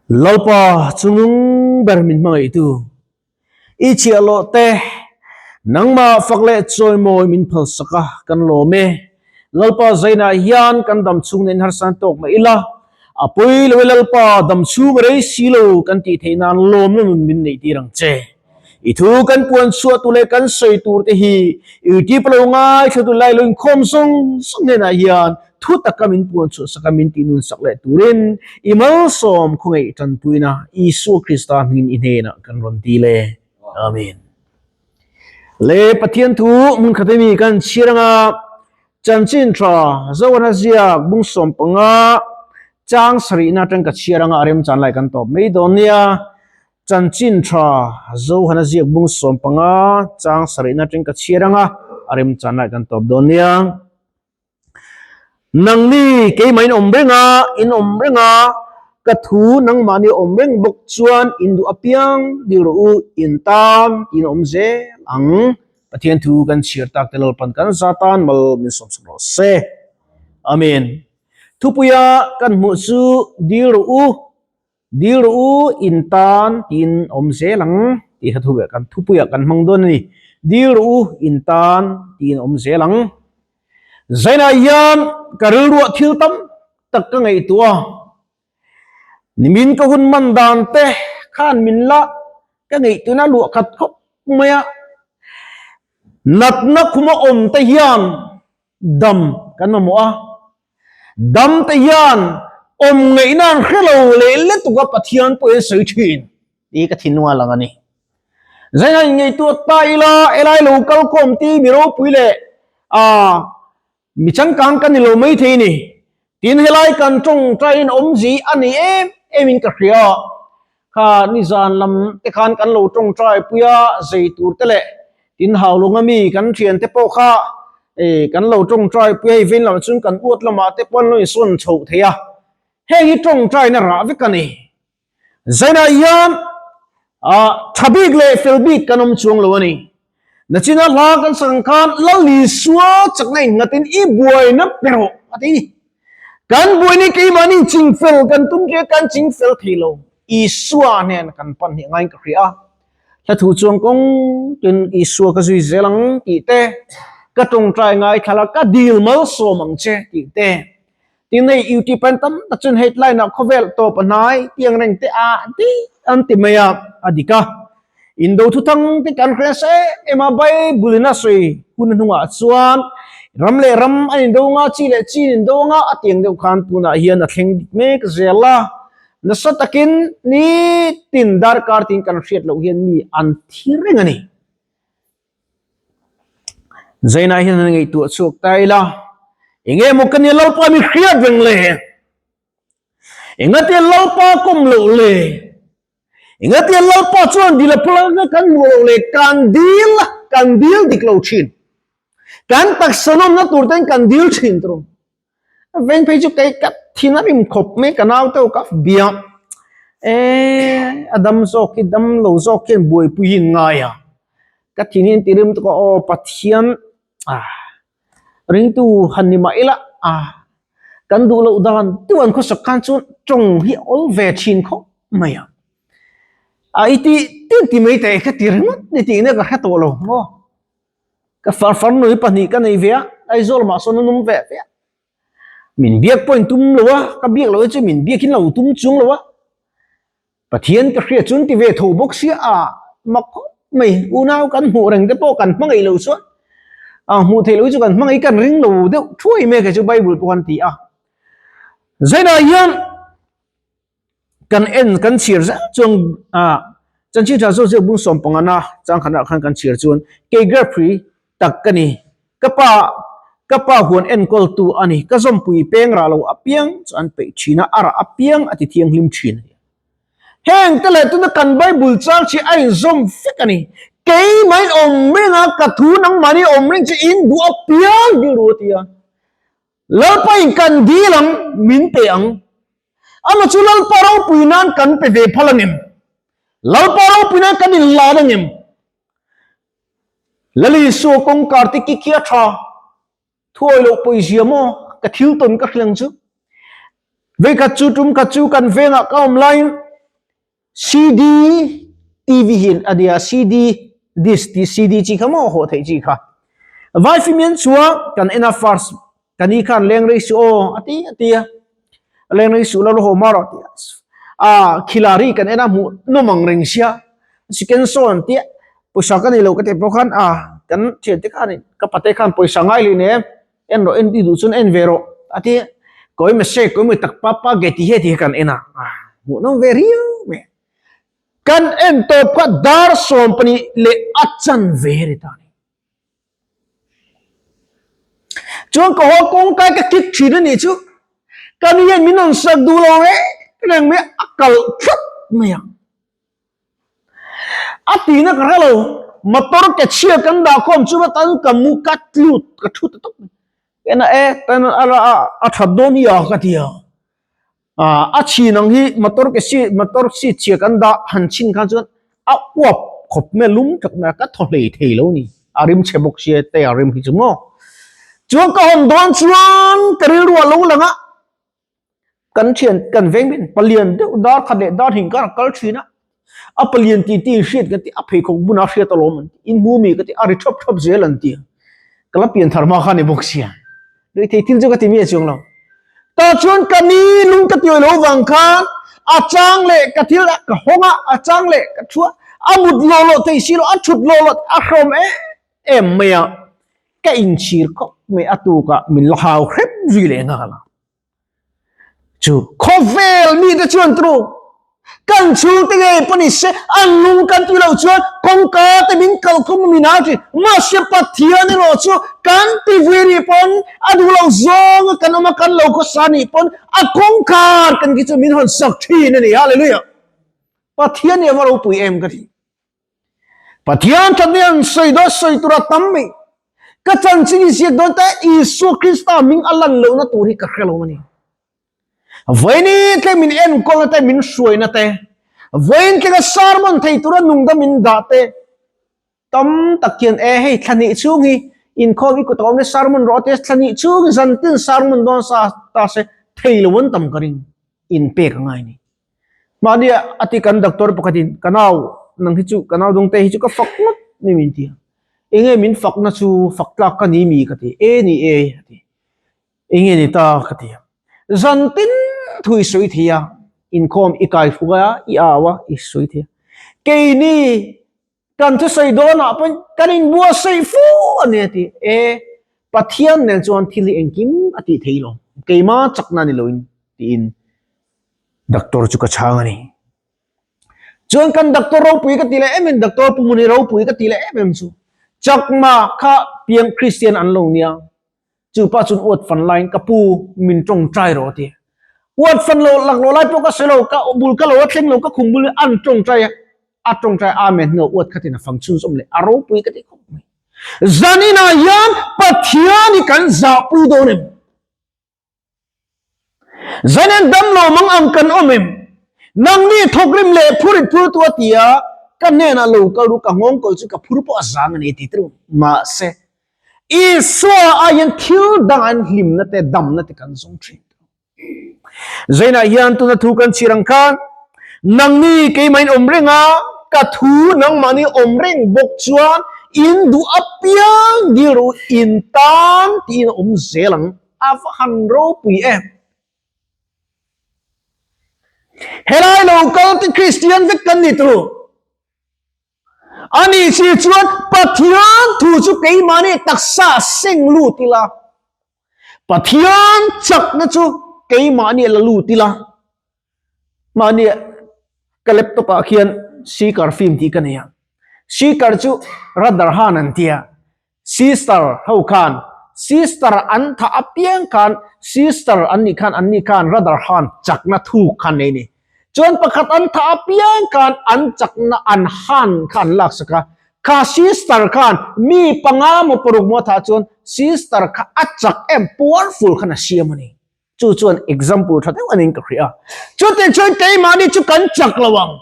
Lalpa chungnung ber min hmangaihtu, i chhiahhlawh te, nangmah fak leh chawimawi min phalsak a, kan lawm e. Lalpa zainah hian kan dam chhung nen harsan tawk mah ila, a pawi lo e Lalpa, dam chhung a rei si lo kan tih theih nan lawmna nun min neih tir ang che. I thu kan puan chhuah tur leh kan sawi tur te hi YouTube lo ngaithla tu lai lo inkhawm zawng zawng hnenah hian thu taka min puan chhuah sak a min tih nun sak leh turin i malsawm khawngaih tanpuina Isua Krista hmingin i hnenah kan rawn dil e. Amen. Le Pathian thu hmun khat ami kan chhiar anga chanchin tha Zohana ziak bung 15 chang sarihna atang ka chhiar anga a remchan lai kan tawp mai dawn nia. Chanchin tha Zohana ziak bung 15 chang sarihna atang ka chhiar anga a remchan lai kan tawp dawn nia. Nangni keimah in awm reng a, in awm reng a, ka thu nangmahni awm reng bawk chuan in duh apiang dil rawh u, in tan tiin a awm zel ang. Pathian thu kan chhiar tak te Lalpan kan za tan mal min sawmsak rawh se. Amen. Thupuia kan hmuh chu dil rawh u. Dil rawh u in tan tiin awm zel ang tih kha thu kan thupuiah kan hmang dawn a ni. Dil rawh u in tan tiin awm zel ang. Zainah hian ka rilruah thil tam tak ka ngaihtuah a, nimin ka hun man dan te khan min la ka ngaihtuahna luah khat khawp mai a. Natna khuma awm te hian dam kan mamawh a. Dam te hian awm ngaihna an hre lo leh lutuk a Pathian pawhin a sawi thin tih ka thinlung a lang a ni. Zaina in ngaihtuah ta ila helai lo kal khawm ti mi ropui leh ah mi changkang ka ni lo mai thei ni. Tin helai kan tawngtai in awmzi a ni em em in ka hria. Kha nizan lam te khan kan lo tawngtai pui a, zei tur te leh tin haulung ami kan thian te pawh kha kan lo tawngtai pui a, hei vein lamah chuan kan uat lamah te pawh an lo insawn chhoh thei a, heng hi tawngtaina rah vek a ni. Zainah hian tha bik leh fel bik kan awm chuang lo a ni. Nachina hla kan sak ang khan Lal Isua chakna innghatin i buaina pe rawh a ti. Kan buaina keimahni chingfel kan tum che kan chingfel thei lo. Isua hnen kan pan hi ngaiin ka hria a. Hla thu chuang kawng tin Isua ka zui zel ang tih te, ka tawngtai ngaithla la ka dil malsawm ang che tih te. Tin hei YouTube an tam tak chuan headline ah khawvel tawp a hnai tiang reng te a ti an ti mai a, a dik a. Indo thuthang te kan hria se em a Bible in a sawi hun hnungah chuan ram leh ram an indo nga chi leh chi an indo nga a tiang deuh khan tunah hian a thleng dik mek zel a. Nasa takin nitin darkar tin kan hriat loh hian mi an thi reng a ni. Zainah hian han ngaihtuah chhuak ta ila, enge maw ka nia Lalpa mi hriat reng le? Engati Lalpa kawm loh le? Engati Lalpa chuan dil a phal anga kan hmuh loh le? Kan dil a, kan dil dik lo thin. Kan taksa nawmna tur ten kan dil thin tawh. Veng phei chu kei ka thin a rim khawp mai ka nau te ka bia e a dam zawk hi dam lo zawk hian buaipui hi an ngai a ka thin hi an ti rim tuk a aw Pathian ah ringtu han ni mah ila ah kan duh loh dan deuh an khawsak khan chuan tawng hi a awl ve thin khawp mai a a i tih tin ti mai teh ka ti ringawt ni tihna ka hre tawh lo maw. Ka far far nui pahnih ka nei ve a, Aizawl mah sawn an awm ve ve a. Min biak pawh in tum lo a, ka biak loh hi chu min biak in lo tum chung lo a. Pathian ka hria chuan ti ve tho bawk sia a, mak khawp mai. Unau kan hmuh reng te pawh kan hmangaih loh chuan a hmuh theih loh hi chu kan hmangaih kan ring lo deuh thuai mek hi chu Bible pawh kan ti a. Zainah hian Kan en kan chhiar zel chuan ah chanchin tha zawk zawk bung 15 na changkhanah khan kan chhiar chuan kei Grapefree tak ka ni ka pa ka pa huan enkawl tu a ni ka zawmpui peng rah lo apiang chu an peih thin a a rah apiang a ti thianghlim thin a ni. Heng te leh tuna kan Bible chang chi a inzawm vek a ni keimahin awm reng a ka thu nangmahni awm reng chu in duh apiang rilru a ti a Lalpa in kan dil ang min pe ang. Ama chu Lalpa ropui nan kan pe ve phal angem? Lalpa ropui nan kan inlan angem? Lal Isua kawngkar te ki khi a tha. Thuawi loh pawizia maw ka thil tawn ka hriang chu. Vekhat chu tum khat chu kan vengah ka awm laiin CD TV hi a nia CD disc tih CD chi kha maw hawh theih chi kha. Vai film hian chua kan en a first ka ni khan leng rei suh aw a ti a ti a leng rei suh lo la haw mar a ti a a khilari kan en a hmuh nawm ang reng sia second show an tia pawisa ka nei lo ka tih pawh khan a kan thiante khan ka pate khan pawisa ngai leh nen en rawh en i duh chuan en ve rawh a ti a kawi message kawi mawi tak papa ge tih hi tih hi kan en a hmuh nawm ve riau mai kan en tawp kha dar 12 leh a chanve a ni ta a ni. Chuan ka haw kawngkai ka kik thin a nih chu ka ni hian min rawn sak duh lo reng reng mai a kalh tlat mai a. A tihna ka hre lo motor ke chhia kan dah khawm chu tan ka mu ka tlut ka thu ta tawp mai. Ena e tan a a that dawn hi a ka ti a. A chhin ang hi motor ke si motor seat chhia kan dah han chhin khan chuan a uap khawp mai a lum tak mai a ka thaw hlei thei lo ni a rim chhe bawk sia te a rim hi chu maw chuan ka hawn dawn chuan ka rilru a lo lang a kan thian kan veng min palian deuh dar khat leh dar hing kar a kal thin a a palian tih tih hriat ka ti a pheikhawk bunah hriat alawm an ti inhmu mi ka ti a ri thap thap zel an ti a ka la pian thar hma kha ni bawk sia rei thei thil chu ka ti mi a chuang lo tah chuan ka ni lung ka tiawi lo vang khan a chang leh ka thil ka hawng a a chang leh ka thu a a mut lawh lawh thei si lo a thut lawh lawh a hrawm em em mai a ka inchhir khawp mai a tukah min la hau hrep zui leh nghal a. Chu khawvel mite chuan tru kan chhungte ngei pawh ni se an lung kan tui loh chuan kawngka te min kalkhawm a min au thin. Mahse Pathian erawh chu kan ti vui nih pawn a duh loh zawng a kan awm a kan lo khawsa nih pawn a kawngkhar kan khi chu min hawn sak thin a ni. Hallelujah! Pathian hi a va ropui em ka ti. Pathian that hian sawi dawn sawi tur a tam mai. Ka chanchin i ziak dawn te Isua Krista hming a lan lohna tur hi ka hre lo a ni. Vawiin tleng min enkawlna te, min hruaina te, vawiin tlenga sermon thei tura nungdam min dah te, tam tak hian e hei thla hnih chhung hi inkhawm i kut a awm e sermon rawh te thla hnih chhung zantin sermon dawn sa ta se thei lo an tam ka ring inpek a ngai ni. Mahni a ti kan doctor pakhatin ka nau nang hi chu ka nau dawngte hi chu ka fak ngawt mai min ti a, enge min fakna chu fak tlak ka ni mi ka ti, e ni e a ti, enge ni ta ka ti a, zan tin thu i sawi thei a, inkhawm i kai fuk a, i au a, i sawi thei a, keini Kan thusawi dawnah pawhin kan inbuatsaih fu a ni a ti. E, Pathian nen chuan thil hi engkim a tih thei lo, keimah chakna ni loin tiin doctor chu ka chhang a ni. Chuan kan doctor ropui ka ti leh em em, doctor Pumuni ropui ka ti leh em em chu chakma kha piang Christian an lo nia. Chu pa chuan uat fan laiin ka pu min tawngtai rawh a ti. Uat fan lo laklawh lai pawh ka sawi lo, ka bul ka lo a thleng lo, ka khum bul an tawngtai a, a tawngtai amen hnuah uat khatin a fang chhunzawm leh a ropui ka ti khawp mai. Zaninah hian Pathian hi kan zahpui dawn em? Zanin damlo mang ang kan awm em? Nangni thawkrim leh phurit phur tu a ti a, ka hnenah lo kal ru, ka nghawng kawl chu ka phur pawh a zang a ni ti tru. Mahse, Isua aiin thil dang an hlimna te, damna te kan zawng thin. Zainah hian tuna thu kan chhir ang khan, nangni keimahin awm reng a, ka thu nangmahni awm reng bawk chuan in duh apiang dil rawh u, in tan tiin a awm zel ang. A va han ropui em! Helai lo kal te Kristian vek kan ni turu. Ani si chuan Pathian thu chu keimahni taksa seng lut ila, Pathian chakna chu keimahni la lut ila. Mahni ka laptop ah khian Seeker film tih ka nei a. Seeker chu Radar Han an tia. Sister ho khan sister an tha apiang khan sister an nih khan an nih khan rather han chakna thuk khan nei ni. Chuan pakhat an tha apiang khan an chakna an han kha an laksak a. Kha sister khan mi panga maw paruk maw a thah chuan sister kha a chak em powerful khan a siam a ni. Chu chuan example tha deuh anin ka hria. Chutiang chuan keimahni chu kan chak lo ang,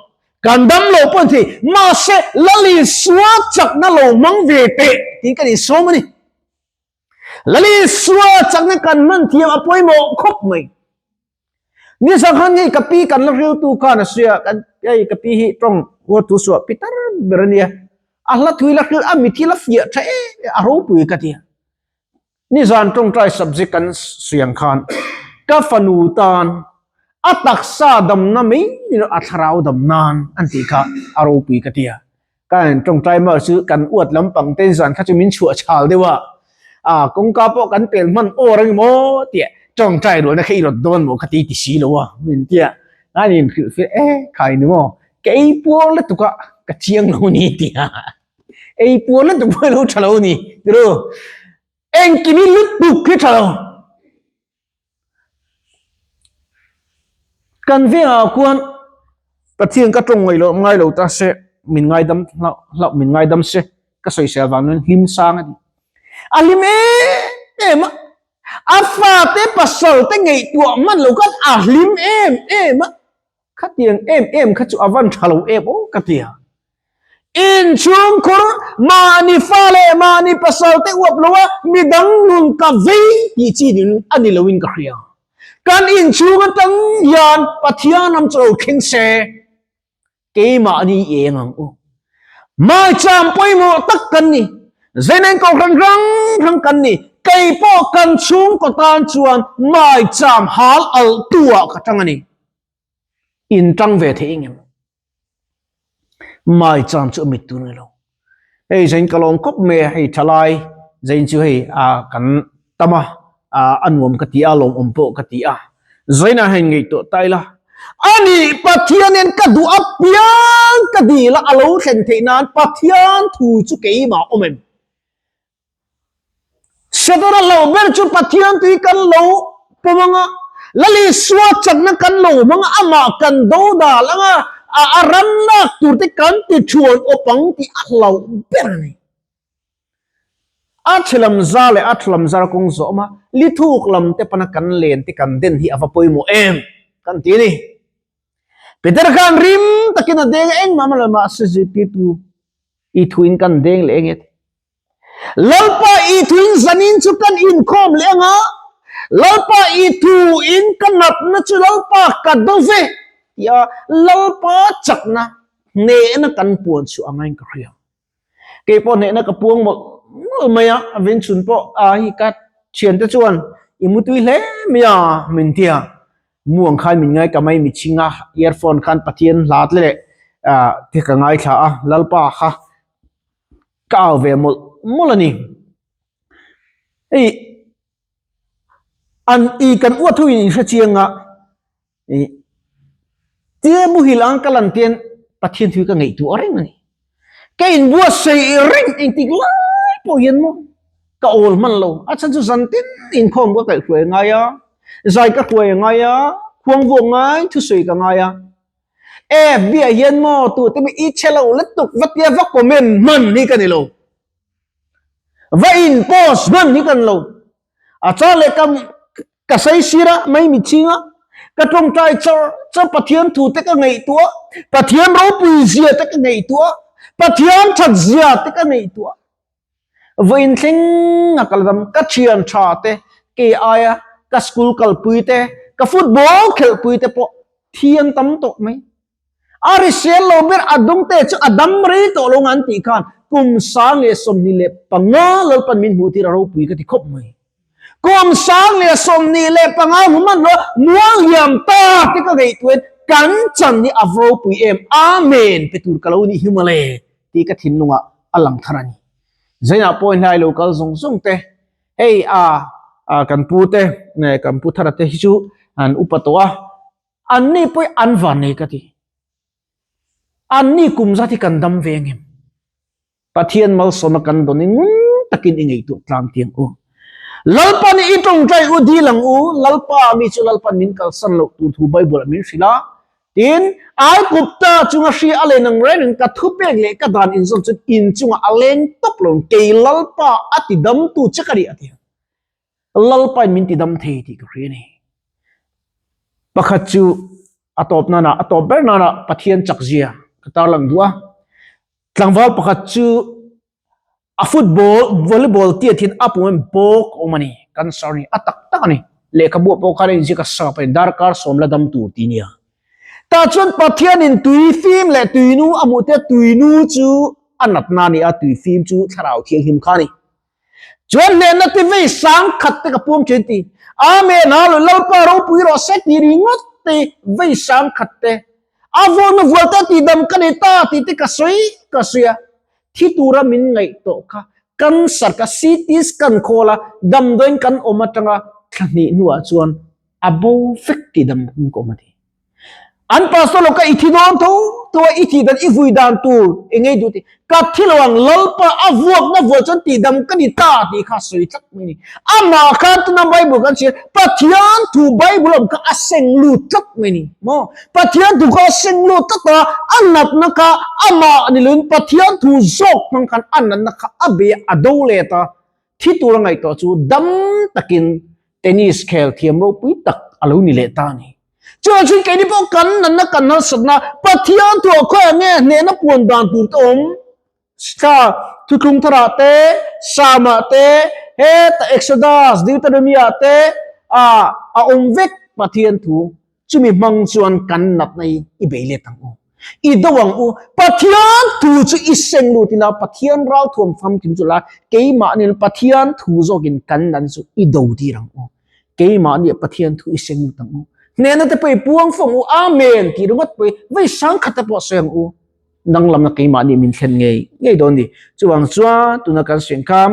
kan dam lo pawh an thei, mahse Lal Isua chakna lo hmang ve teh tiin kan insawm a ni. Lal Isua chakna kan hman thiam a pawimawh khawp mai. Ni zang khan hei ka pi kan la hriltu khan a sia kan hei ka pi hi tawng huat thu suah pi tar ber a nia. A hla thui la hril a mithi la fiah tha em a ropui ka ti a. Nizan tawngtai subject kan suiang khan ka fanu tan a taksa damna mai ni lo a thlarau dam nan an tih kha a ropui ka ti a. Kan tawngtai mar chu kan uat lampang te zan kha chu min chhuah chhal deuh a, a kawngka pawh kan pel hman awr ang emaw tia tawngtai rualna kha i rawt dawn maw kha ti ti si lo a min tia an inhrilh fiah e khai ni maw ka ei puar lutuk a ka chiang lo ni tia ei puar lutuk pawh ilo tha lo ni tiru engkim hi lutuk hi tha lo. Kan vengah khuan Pathian ka tawng ngaih loh ngai lo ta se min ngaidam hlauh hlauh min ngaidam se ka sawisel vang chuan hlim sang a ni. A hlim em em a, a fate pasal te ngaihtuah hman lo khan a hlim em em a, khatiang em em kha chu a van tha lo em aw ka ti a. Inchhungkhur mahni fa leh mahni pasal te uap lo a, midang nun ka vei tih chi ding a ni loin ka hria. Kan inchhung atang hian Pathian ram chu lo thleng se, keimahni i eng ang u. Maicham pawimawh tak kan ni, Zeneng kohhran hrang hrang kan ni, kei pawh kan chhungkaw tan chuan maicham hal alh tu ah ka tang a ni. In tang ve thei engem? Mai cham chu a mit tur ni lo. Hei zain ka lawm khawp mai a, hei thalai zain chu hei a kan tam a, a nuam ka ti a, lawmawm pawh ka ti a. Zainah hian ngaihtuah ta ila, ani Pathian hian ka duh apiang ka dil a, a lo thlen theih nan Pathian thu chu keimah awm em? Setana hlauh ber chu Pathian tui kan lo pawm anga, Lal Isua chakna kan lo hmang a, amah kan do dal anga, a a ram lak tur te kan ti thuan awp ang tih a hlauh ber a ni. A chhe lam zar leh a tha lam zar kawng zawm a, li thuk lam te pana kan len te kan den hi a va pawimawh em kan ti a ni. Peter khan rim takin a deng a, engmah mah lo mahse zirtirtu i thuin kan deng leh enge Lalpa i thuin zanin chu kan inkhawm leh anga, Lalpa i thuin ka natna chu Lalpa ka do ve tia Lalpa chakna hnehna kan puan chu a ngain ka hria. Kei pawh hnehna ka puang mawlh mawlh mai a, a vengchhun pawh a hi ka thiante chuan i mutui hle mai a min ti a, mu ang khan min ngai ka mai mitching a, earphone khan Pathian hla te leh te ka ngaithla a, Lalpa kha ka au ve mawlh mawlh a ni. Hei an i kan uat ho in hre chiang a i tia muhil ang ka lan tian Pathian thu ka ngaihtuah reng a ni. Ka inbuatsaih reng engtik lai pawh hian maw ka awl hman lo. A chhan chu zan tin inkhawm ka kaihhruai a ngai a, zai ka hruai a ngai a, khuang vuak ngai thusawi ka ngai a. FB ah hian maw tu te i chhe lo lutuk va tia va comment hman hi ka ni lo. Va in post hman hi ka ni lo. A chang leh ka ka sawi sir a mai mi ching a ka tawngtai char char Pathian thu te ka ngaihtuah Pathian ropui zia te ka ngaihtuah Pathian that zia te ka ngaihtuah Vawiin thleng a kal dam ka thian tha te kei aia ka school kalpui te ka football khelhpui te pawh thi an tam tawh mai. A hrisel lo ber a dung te chu a dam rei tawh lo nga an tih khan kum 1025 Lalpan min hmuh tir a ropui ka ti khawp mai. Kum 1025 hmu hman lo mual liam ta te ka ngaihtuahin kan chan hi a va ropui em Amen pe tur ka lo nih hi mawle tih ka thinlungah a lang thar a ni. Zainah pawh hlai lo kal zawng zawng te, hei a kan pu te, kan pu thara te hi chu an upa tawh a, an ni pawh hi an van nei ka ti. An ni kum zat hi kan dam ve angem? Pathian malsawmna kan dawn i ngun takin i ngaihtuah tlang tiang u. Lalpa nih i tawngtai u dil ang u, Lalpa mi chu Lalpan min kalsan loh tur thu Bible ah min hrilh a. Tin, Aigupta chunga hri a len ang reng in ka thupek leh ka dan inzawm chuan in chungah a leng tawp lo ang, kei Lalpa a tidamtu che ka ni a ti a. Lalpa in min tidam thei tih ka hria a ni. Pakhat chu a tawp nana, a tawp ber nana Pathian chakzia ka tarlang duh a. Tlangval pakhat chu a football, volleyball tiat hian a pum in bawk a awm a ni, cancer ni, a tak tak a ni. Lehkhabu ah pawh khan a inziak a sap a ni, darkar sawm la dam tur ti nia. Tah chuan Pathianin tui fim leh tui nu a hmuh te tui nu chu a natna a ni a, tui fim chu thlarau thianghlim kha a ni. Chuan hnehna ti vei sang khat te ka puang thin ti. Amen ha lo Lalpa ropui rawh se ti ringawt te vei sang khat te a vawna vual te ti dam ka nei ta tih te ka sawi ka sawi a. Thi tura min ngaih tawh kha cancer ka CT scan khawl a damdawiin kan awm atanga thla hnih hnuah chuan a bo vek tih dam hun ka awm a ti. An pastor lo ka i thi dawn tho tho a i thih dan i vui dan tur eng ei duh tih ka thi lo ang Lalpa a vuakna vual chuan tih dam ka ni ta tih kha a sawi tlat mai a ni. Amah khan tuna Bible kan chhiar Pathian thu Bible awm kha a seng lut tlat mai a ni maw? Pathian thu kha a seng lut tlat a, a natna kha amah ni loin Pathian thu zawk hmang khan a natna kha a bei a, a do let a, thi tur a ngaihtuah chu dam takin tennis khel thiam ropui tak a lo ni leh ta a ni. Chuan chuan keini pawh kan natna kan harsatna Pathian thuah khawiah nge hnehna puan dan tur te awm? Thla thuthlung tharah te, Psalm-ah te, heta Exodus, Deuteronomy-ah te ah a awm vek Pathian thu. Chumi hmang chuan kan natna hi i bei let ang u. I do ang u. Pathian thu chu i seng lut ila, Pathian ralthuam famkim chu la, keimahniin Pathian thu zawkin kan natna chu i do tir ang u. Keimahnia Pathian thu i seng lut ang u. Hnehna te pawh i puang fawng u. Amen tih ringawt pawh i vei sangkhat te pawh sawi ang u. Danglamna keimahni min thlen ngei ngei dawn ni. Chuvang chuan tuna kan suih kham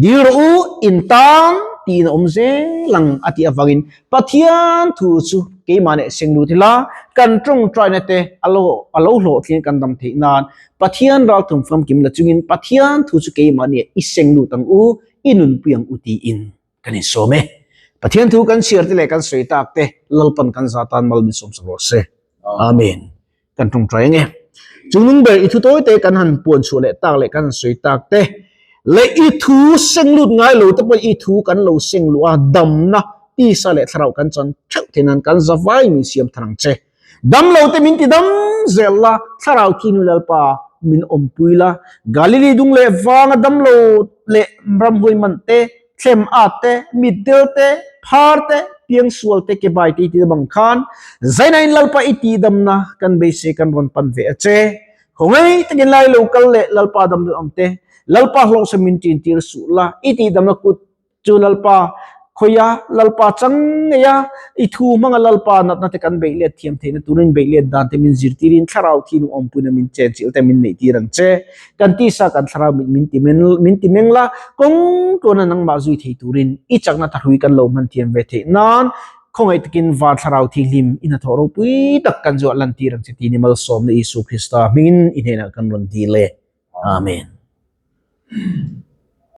dil rawh u in tan tiin a awm zel ang a tih avangin Pathian thu chu keimah leh seng lut ila kan tawngtaina te a lo a lo hlawhtling kan dam theih nan Pathian ralthum famkim la chungin Pathian thu chu keimahni i seng lut ang u i nunpui ang u tiin kan insawm e. Pathian thu kan chhiar te leh kan sawi tak te Lalpan kan za tan mal min sawm sak rawh se. Amen. Kan tawngtai ange. Chungnung ber i thu tawi te kan han puan chhuah leh tak leh kan han sawi tak te leh i thu seng lut ngai lo te pawh i thu kan lo seng luh a damna tisa leh thlarau kan chan theuh theih nan kan zavai min siam thar ang che. Dam lo te min ti dam zel la, thlarau khi nu Lalpa min awmpui la. Galili dung leh vanga dam lo leh ramhuai man te, thlem at te, mitdel te, phar te, piangsual te, kebai te i ti dam ang khan Zainain Lalpa i tihdamna kan beisei kan rawn pan ve a che. Khawngaih takin lai lo kal leh Lalpa dam duh ang te, Lalpa hlawhchham min ṭin tir suh la, i tihdamna kut Chu Lalpa, khawia Lalpa chang ngei a, i thu hmanga Lalpa natna te kan beih let thiam theihna turin beih let dan te min zirtirin thlarau thi nu awmpuina min chenchilh te min neih tir ang che. Kan tisa kan thlarau mit min ti min ti meng la, kawng tluana nangmah zui thei turin i chakna thahrui kan lo hman thiam ve theih nan khawngaih takin van thlarau thianghlim i hnathawh ropui tak kan zuah lan tir ang che tih ni malsawmna Isu Krista hmingin i hnenah kan rawn dil e. Amen.